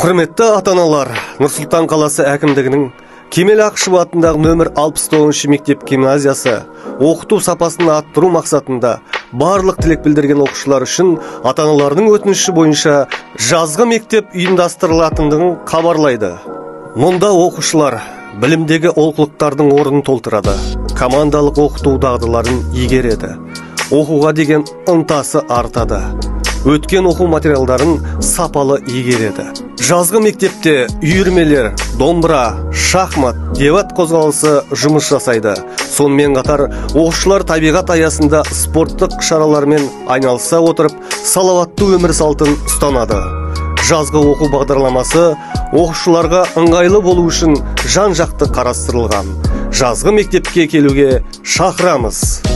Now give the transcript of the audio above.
Құрметті ата-аналар, Нұр-Сұлтан қаласы әкімдігінің Кемел Ақышев атындағы нөмір 69 мектеп гимназиясы оқыту сапасын арттыру мақсатында барлық тілек білдірген оқушылар үшін ата-аналарының өтініші бойынша жазғы мектеп ұйымдастырылатындығын хабарлайды. Мұнда оқушылар білімдегі олқылықтардың орнын толтырады, командалық оқыту дағдыларын игереді, оқуға деген ынтасы артады, өткен оқу материалдарын сапалы игереді. Жазғы мектепте үйірмелер, домбыра, шахмат, дебат қозғалысы жұмыс жасайды. Сонымен қатар оқушылар табиғат аясында спорттық шаралармен айналыса отырып, салауатты өмір салтын ұстанады. Жазғы оқу бағдарламасы оқушыларға ыңғайлы болу үшін жан-жақты қарастырылған. Жазғы мектепке келуге шақырамыз.